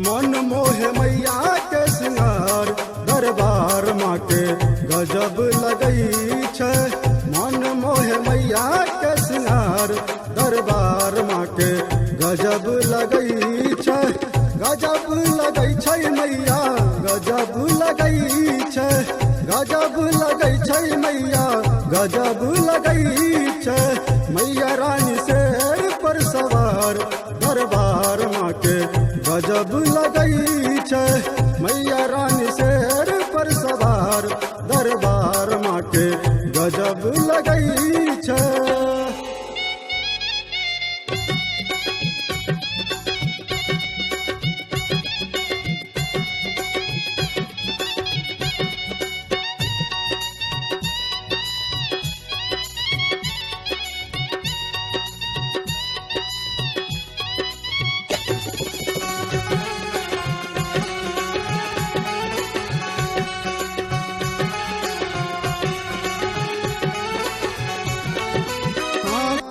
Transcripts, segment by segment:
मन मोहे मैया के सिंगार दरबार माँ के गजब लगई छै। मन मोहे मैया के सिंगार दरबार माँ के गजब लगई छै। गजब लगई छै मैया गजब लगई छै। गजब लगई छै मैया गजब लगई छै। मैया रानी शेर पर सवार दरबार माँ के गजब लगई छै। मैया रानी शेर पर सवार दरबार माँ के गजब लगई छै।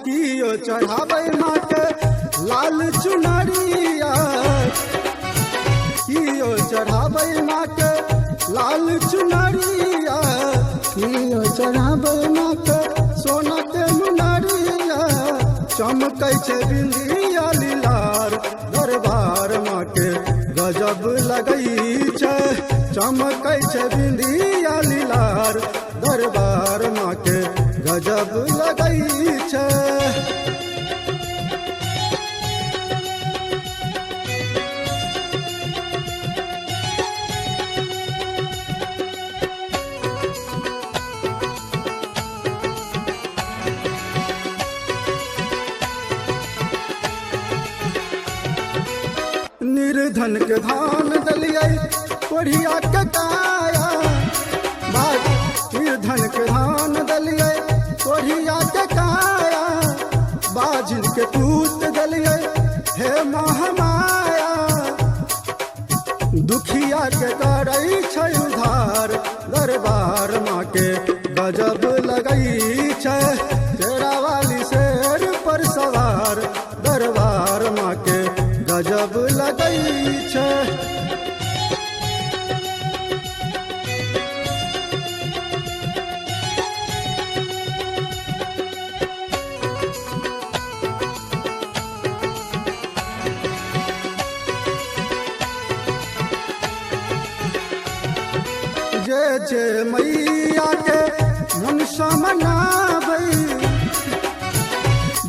कियो चढ़ाबै माँ के लाल चुनरिया। कियो चढ़ाबै माँ के लाल चुनरिया। कियो चढ़ाबै माँ के सोना के मुनरिया। चमकै छै बिंदिया लीलार दरबार माँ के गजब लगई छै। चमकै छै बिंदिया लीलार दरबार माँ के गजब लगई छै। निर्धन के धान दलियै कोढ़िया के काया। बाज निर्धन के धान दलियै कोढ़िया के काया। बाजिन के पूत दलियै हे महामाया। दुखिया के करै छै उधार दरबार माँ के गजब लगई छै। तेरा वाली शेर पर सवार दरबार माँ के गजब लगई छै। जे जे मैया के मनसा मनाबै।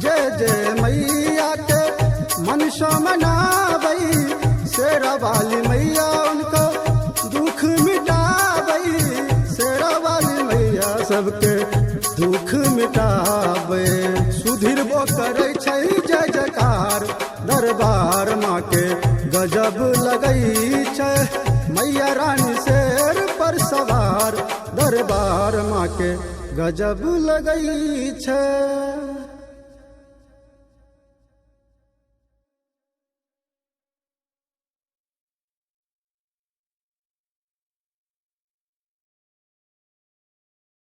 जे जे मैया के मनसा मनाबै। शेरा वाली मैया उनको दुख मिटाबै। शेरा वाली मैया सबके दुख मिटाबै। सुधीर बो करै छै जय जयकार दरबार माँ के गजब लगई छै। मैया रानी शेर पर सवार दरबार माँ के गजब लगई छै।